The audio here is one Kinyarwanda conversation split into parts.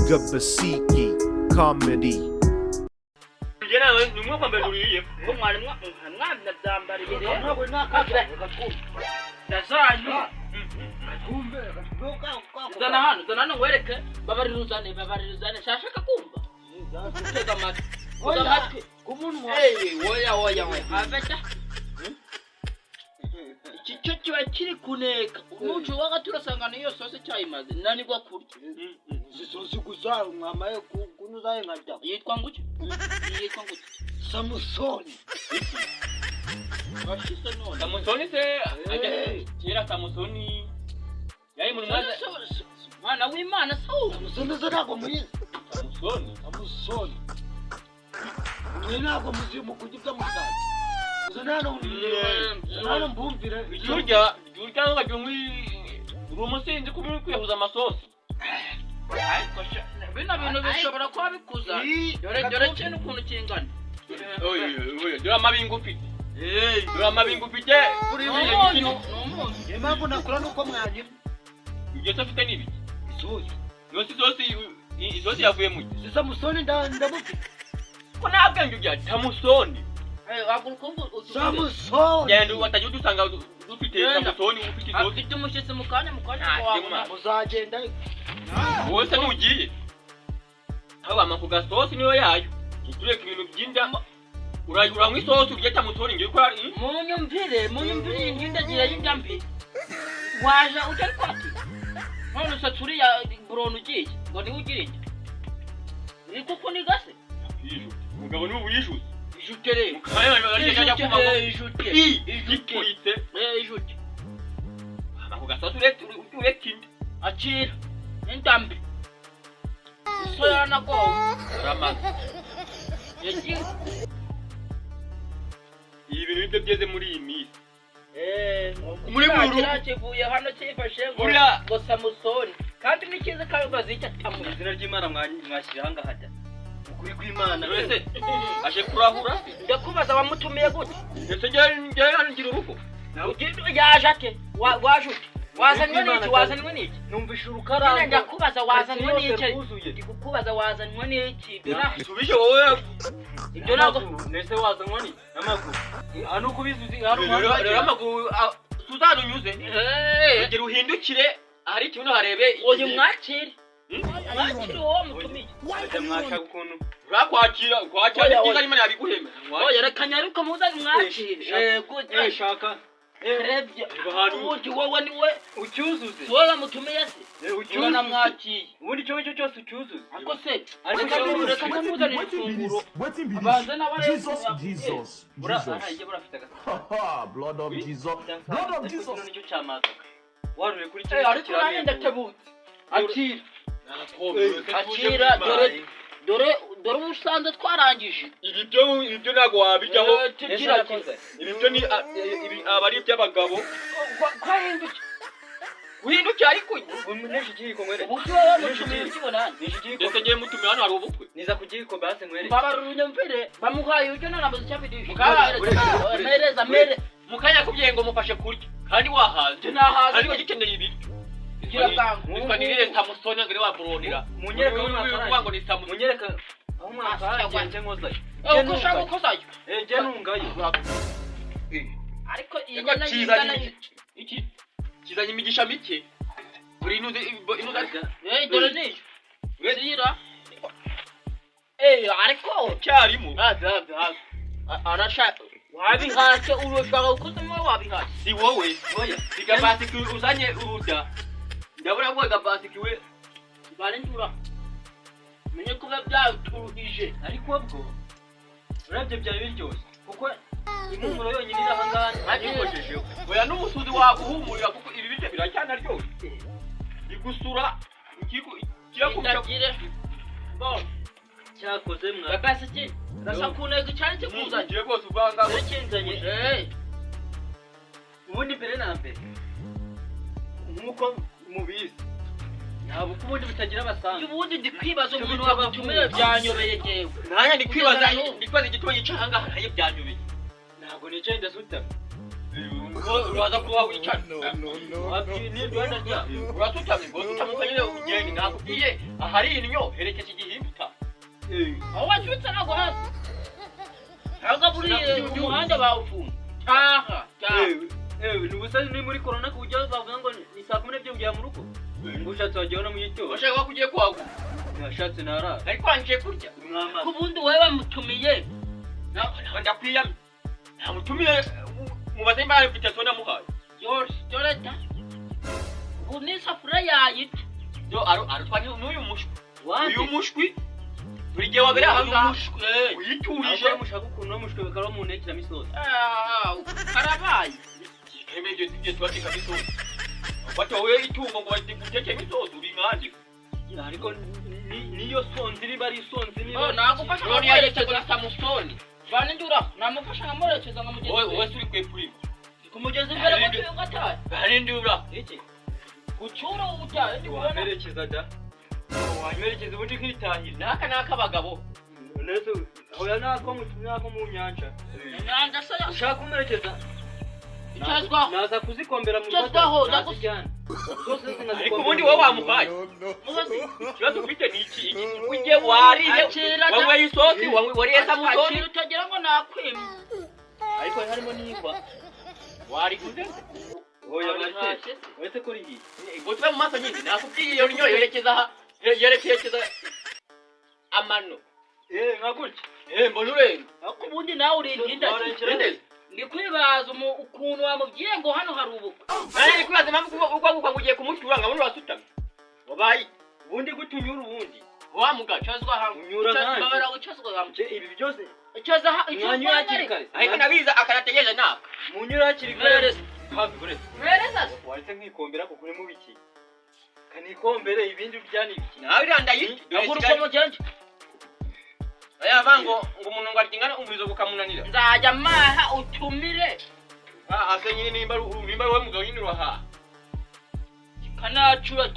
Gabasiki Comedy. Njye nawe ni umwaka mbere uriye. Ngo mwari mwanabyambariye rero. Ntabwo nakajya gatwumve. Ndazanyu. Gatwumve. Zana hano, zana hano nkwereke. Babarira uzane, babarira uzane. Shashaka kumva. Tega amatwi. Tega amatwi. Kumunwa. Hey, oya oya oya. Aveta. Iki cyo kiba kiri kuneka. Umuco w'agati urasanga niyo sose cyayimaze. Nanirwa kurya. Zisosi gusa mwamaye kunuzaye nkajya. Yitwa nguki? Yitwa nguki? Samusoni. Washize none. Samusoni se ajya kera Samusoni yari mu mwana. Mwana w'Imana se uwo. Samusoni se ntabwo muyizi. Samusoni. Samusoni. Mwe ntabwo muzi mu kurya ibyo musaza. Zana hano zana hano mbumvire. Jurya jurya ngo uri umusinzi kuba uri kwiyahuza amasosi. Ariko bino bintu bishobora kuba bikuza. Dore dore kintu ukuntu kingana. Oye oye, dore amabingo ufite. Dore amabingo ufite kuri Ni ibi. umunyu, ni umunyu. Impamvu nakora nuko mwanyima. Ibyo se ufite ni ibiki? Isosi. Yose isosi, isosi yavuye mu Si Samusoni ndamufite. ko nta bwenge ugira Samusoni. Eh, haguruka ubu utuvuge. Samusoni. Genda watajya udusanga dufite Genda. Samusoni ufite isosi. Afite umushyitsi mu kanya, mu kanya Ah, ngo wabona. Muzagenda. Wowe se ntugiye aho bampa ku gasosi niyo yayo tureka ibintu by'inda, uranywa isosi urya Samusoni ngiye ukora. Munyumvire, munyumvire iyi nkindagira y'inda mbi. Waje utari kwati. None usatse uriya buronu ugiye ngo niwe ugira inda. Uri kukuniga se? Umugabo niwe wijuse. Ijute rero. Mukanya Ijute, eh, ijute. Ijute. Gikuritse. Eh, ijute. Bampa ku gasosi uretse uretse inda. Akira. Inda mbi. So yaranagowe. Uramaze. Yagiye. Ibi bintu nibyo byeze muri iyi minsi. Muri Muri buru. Kiriya kivuye hano cyifashe ngo Buriya- ngo Samusoni. Kandi ni cyiza kandi bazita Tamusi. Izina ry'Imana mwashyira ahangaha da ukuri kw'Imana. Wese aje kurahura. Ndakubaza, wamutumiye gute? Ndetse njye hano ngira urugo. Yaje ate? Waje ute? Wazanywe n'iki? Wazanywe n'iki? Numvishe Nyine urukarango. ndakubaza, wazanywe n'iki? Rwuzuye. Ndikukubaza, wazanywe n'iki? Ibyo Subije wowe. Ibyo ntabwo Nese wazanywa ni n'amaguru hano uko ubizi uzi hano. Rero rero amaguru tuzana unyuze. Eh, Ugera uhindukire ahari ikintu harebe. Uyu mwakire. Mwakire wowe mutumiye. Ajya mwashaka ukuntu. Urakwakira kwakira Oya, ni byiza oya. Imana yabiguhemba. Oya, reka nyaruka muzane mwakire. Eh, Eh, gute? Eh, shaka. Rebye. Reba ahantu. Ubundi wowe niwe Ucyuzuze. wowe wamutumiye se? Eh, ucyuzuze. Uranamwakiye. Ubundi icyo ngicyo cyose ucyuzuze. Ako se Ariko reka reka reka ntamuzanire Wetin be ifunguro. this? Wetin be Abanze this? nawe arebe Jesus, ukuntu Jesus, Bura Jesus. aha njye burafite agasa. Blood of Jesus. Blood of Ariko kino Jesus. nicyo cyamazaga waruye kuri kino. Eh, ariko nanjye ndatebutse. Akira. Akira, dore dore dore ubu usanze twarangije. Ibi byo ntabwo wabijyaho. Eh, tugira ati Ibi byo ni ibi aba ari iby'abagabo. Kwahinduka. Uhindukira ariko. Neshe ikiyiko nkwereke. Ubu se wowe mutumiye ukibona? Neshe ikiyiko. Ndetse ngiye mutumiye hano hari ubukwe. Niza ku gihiko basi nkwereke. Mbabarira unyumvire, bamuhaye ibyo narabuze icyo abirisha. Muka- Mereza mere. Mukanya akubwiye ngo mufashe kurya kandi wahaze. Nahaze. Ariko gikeneye ibiryo. Gira bwangu. Nitwa nirire Samusoni ngo waburonera. Munyereke aho uvuga ngo ni Samusoni. Munyereke aho mwakarangiye nje nkozayo. Eh, uko ushaka gukozayo. Eh, nje nungayo. Ariko iyi Ariko nyana kizanye y'ingana iki kizanye imigisha mike buri inuze inuze. Eh, dore niyo. Zira. Eh, ariko Cyarimo. Hafi hafi hafi. Arashaka wabihashye, urashaka gukozamo wabihashye. Si wowe. Oya. Igabasiki uzanye uruda ndabona ko igabasiki we. Barindura menye kuba byaturuhije. Ariko bwo urebye byari biryoshye kuko impumuro yonyine iri ahangaha Agikojejeho oya n'umusuzi waguhumurira kuko ibi biryo biracyanaryoshye igusura ikiko kirakubita. Indagire bon. Cyakoze mwa. Gabasiki rasa ku ntego cyari kikuzanye. Ngiye rwose uvanga. Kinzanye. Eh. Ubundi mbere na mbere nk'uko mubizi ntabwo uko ubundi butagira abasanzwe. Ubundi ndi kwibaza umuntu wagutumiye, byanyobeye jewe. Nanjye ndi kwibaza. Kugeza na n'ubu. Ndi kwibaza igituma yica ahangaha nanjye byanyobeye. Ntabwo nicaye, ndasutamye. Uraza kuba wicara. Niryo ndarya. Urasutamye, ngo usutamuka nyine ugende. Nakubwiye ahari indyo herekeza igihimba. Aho wacutse ntabwo hasi, ntabwo buriya umuhanda bawufunga. Taha, taha. Ni ubusa ni muri corona, ku buryo bavuga ngo ni saa 12 ugera mu rugo. Ngo ushatse wajyaho no mu gitondo. Washaka ko ugiye kwaguka? Nashatse narara. Ariko wangije kurya. Mwamaze. Ku bundi wowe bamutumiye. Ndakwiyamye, ntamutumiye. Mubaze nimba hari invitation namuhaye. Yose dore da, ubu n'isafuriya yayita. Yo, arutwa n'uyu mushwi. Wande? Uyu mushwi buri gihe wabereye aha ngaha uyiturije. Ahubwo mushaka ukuntu no mushwi bakaba bamuntekeramo isosi. Ah, karabaye. Kembe ibyo tujye tubatekamo isosi. Ufata wowe itungo ngo bagutekemo isosi, uri nkande? Ariko niyo sonzi, niba ari isonzi, niba Oh, nagufasha None yayita ngo nkamuherekeza. ni Samusoni. Vana indura, namufasha nkamuherekeza nkamugeza Wowe imbere. wowe uri kwepurima. Kumugeza imbere ngo tuye atahe. Harindi ura. Iki? Gucyura utahe ndi kubona. Wamperekeza da, wamperekeza ubundi nkitahira. Naka naka abagabo. Nese hoya, nako mu nyanja. Inyanja se ya Ushaka kumperekeza? Icazwaho. Naza kuzikombera mu Icazwaho, nazijyana zose. Ariko ubundi wowe wamuhaye. Mubazi. Ikibazo ufite ni iki? Iki ujye wariye. Akira da. Wanyweye isosi, wariye Samusoni. Akira utagira ngo nakwimye. Ariko harimo n'iyigwa. Wariguze. Hoya. Wari Baretse. hashye se. Uretse ko rihiye. Ngo tuve mu maso nyine, nakubwiye iyo ndyo yerekeza aha, yerekeza amano. Eh, nka gutya. Eh, mbona urenga. Ariko ubundi nawe uri inda. Warekera. Nende. Ndi kwibaza ukuntu wamubwiye ngo hano hari ubukwe. Nari ndi kwibaza impamvu uko ngo ugiye kumucyura nkabona urasutamye. Wabaye Ubundi gute unyura ubundi? Wa mugabo. Icazwa hamwe. Unyura nkanjye. Babara ucazwa hamwe. Je, ibi byose Icaza ha mwanyura hakiri kare. Ariko nabiza akanategereje naka. Munyura hakiri kare. Mwereza. Hafi uretse. Mwereza se. Waretse nkikombera kuko uri mu biki? Kanikombere, ibindi byani ibiki? Nawe iriya ndayirya. Haguruka mugende. Aya vango ngo umuntu ngo arya ingana umurizo gukamunanira. Nzajya maha utumire. Ah, ase nyine nimba ari wowe mugabo nyine urahaha. Kanacura.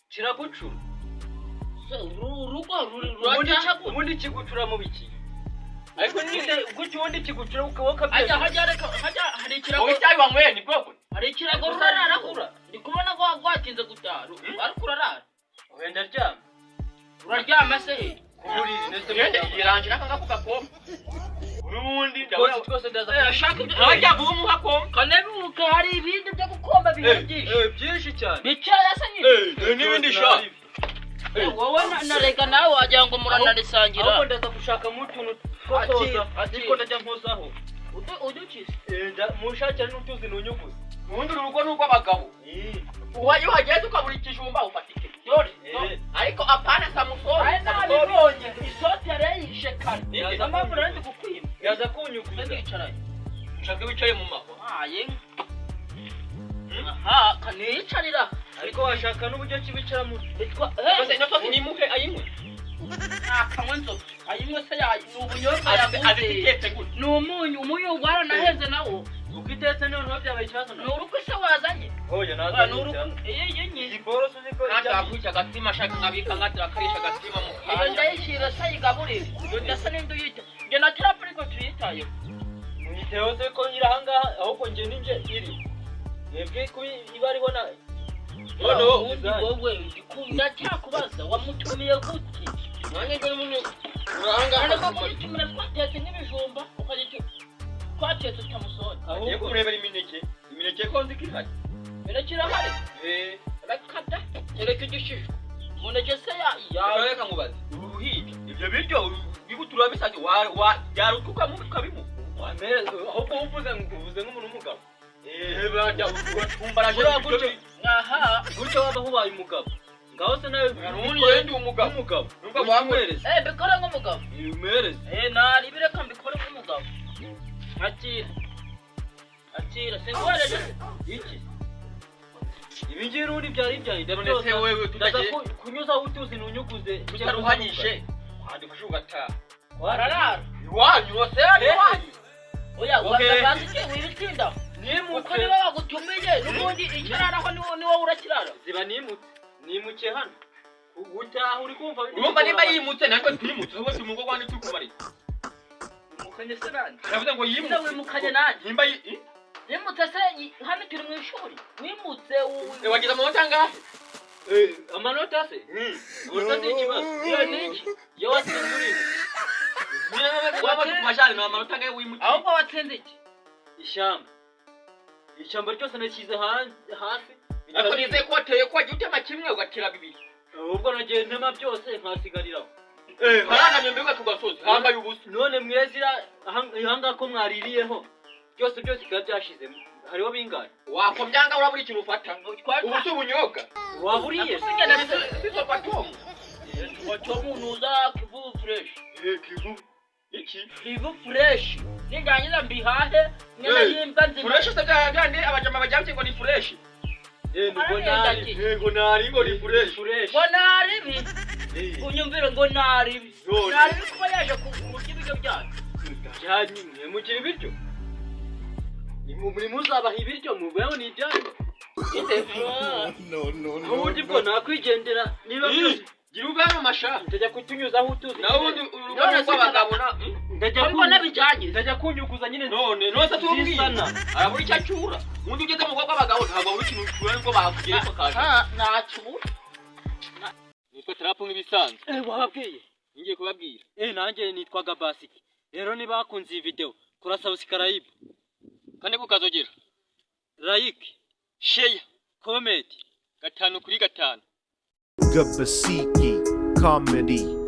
Kiragucura. Se urugo ruri Ubundi rurataha gute? Ubundi kigucura mu biki? Ariko nyine Gutya ubundi kigucura ukaba Hajya hajya reka hajya hari ikirago. Wowe icyayi wanyweye ni bwoko. Hari ikirago rurarara. Ndi kubona ko rwatinze gutaha. Ariko urarara. Wenda ryama. Uraryama se he? Ku buriri ndetse. Ngende irangira aka ngako gakoma. Ubundi ndabona Twose twose ndaza. Eh, shaka ibyo. Ntajya guha koma. Kanebuka hari ibindi byo gukomba byinshi. Eh, byinshi cyane. Bicaye se nyine. Eh, n'ibindi sha. Wowe na rega nawe wagira ngo muranarisangira. Ahubwo ndaza gushakamo utuntu two Ati, koza. ati. Niko ndajya nkozaho. Udukize. Eh, munshakira n'utuzi nunyuguze. Ubundi uru rugo ni urw'abagabo. Uwa iyo uhageze ukabura ikijumba ufata iki. Dore. Eh, Ariko apana Samusoni. Ari Samusoni. nabibonye isosi yarayishe kare. Ninde? Niyo mpamvu nari ndi kukwima. Yaza kunyuguza. Ndicaranye. Ushaka wicaye mu mahwa. Aye. Aha, kaniyicarira. Ariko washaka n'uburyo ki wicara mu Bitwa Ese ino sosi nimuhe ayinywe. Akanywa inzoga. Ayinywe se yayi ni ubunyobwa Azi yaguze. itetse gutya. Ni umunyu, umunyu waranaheze nawo. Uko itetse noneho byabaye ikibazo. Ni urukwi se wazanye? Hoya. Ah, Nazanye. ni urukwi. Iyi iyi Iyi nyi. boro suzi ko Kandi akwica agatima ashaka nkabika ngatira akarisha agatima mu Iyo kanya. ndayishyira se ayigaburire. Ndasa n'indi uyita. Njye na terapu ariko tuyitayeho. Mwiteho se ko iri ahangaha, ahubwo njye ninjye iri mwebwe kuba iba ariho na Noneho, Ubundi wowe ndacyakubaza, wamutumiye gute? Nanjye ngo umuntu urahangaha. Ariko kugitumira twatetse nk'ibijumba ukagita twatetse tamusoni. Agiye kurebera imineke. Imineke ko nzi ko ihari. Imineke irahari. Eh, Rakata kereka igishishwa. Umuneke se ya ya reka nkubaze. Uru ruhinja ibyo biryo bigutura bisanzwe wa wa yarutuka mu kabimu. Wamere ahubwo uvuze ngo uvuze nk'umuntu w'umugabo. Eh, barya utumbaraje. Buriya gutyo Aha. gutyo waba ubaye umugabo. Ngaho se nawe. Ubundi njye ndi umugabo. Umugabo. Nubwo bamuhereza. Eh, mbikore nk'umugabo. Umuhereze. Eh, nari bireka mbikore nk'umugabo. Akira. Akira singoreje. Iki? Ibi ngibi ubundi byari ibyanjye. None se wewe Ndaza tutagiye kunyuzaho utuzi nunyuguze. tutaruhanyije. Wadufashe ugataha. Ararara. Iwanyu wose ari iwanyu. Oya, Okay. wabanza iki wibitinda. Kuko Nimutse. niba bagutumiye n'ubundi ikiraraho ni wowe urakirara. Ziba nimutse. Nimukiye hano. Gutaha uri kumva. Urumva niba yimutse natwe twimutse, ahubwo turi mu rugo rwanyu turi kubarira. Wimukanye se nande? Yavuze ngo Nyine yimutse. wimukanye nande? Nimba Wimutse se hano turi mu ishuri, wimutse wagize amanota angahe? Amanota se? Amanota si ikibazo. Iyo ni iki? Iyo watsinze urimo. Wabajyane ni amanota angahe wimukiye? Ahubwo watsinze iki? Ishyamba. Ishyamba ryose nashyize hasi. Ariko nizeye ko wateye, ko wagiye utema kimwe ugatera bibiri. Ubwo nagiye ntema byose nkasigariraho. Haranamye mbega ku gasozi hambaye ubusa. None mwezira ahangaha ko mwaririyeho byose byose bikaba byashizemo, hariho bingahe? Wakombyanga urabura ikintu ufata. Ubu si ubunyobwa. Waburiye se? Sizo patomu. Wacomunuza Kivu Fresh. Iki? Kivu Fresh, nindangiza mbihahe mwene y'imbwa nzima. Fresh se bya byandi abajama bajyambye ngo ni fresh. Ngo nari. Yego, nari ngo ni fresh. Fresh. Ngo naribi, unyumvire, ngo naribi. None. Naribi kuba yaje kurya ibiryo byacu. Byanyu mugira ibiryo, muri muzabaha ibiryo mubeho ni ibyanyu. No, no, no. Ubundi bwo nakwigendera niba byose. Gira ubwanwa masha. Ndajya kutunyuzaho utuzi. Nawe ubundi urugo rw'abagabo na Ndajya Ko mbona bijyanye. Ndajya kunyuguza nyine. None nose tubwire. Zisana. Arabura icyo acyura. Ubundi ugeze mu rugo rw'abagabo ntabwo abura ikintu ucyura, nibwo bakugira ko kaje. Ntacyura. Nitwa Tarapu nk'ibisanzwe. Wababwiye? Ngiye kubabwira. Nanjye nitwaga Basiki. Rero niba bakunze iyi video, kora subscribe, kandi kukazogera, like, share, comment. 5 kuri 5. Gabasiki Comedy.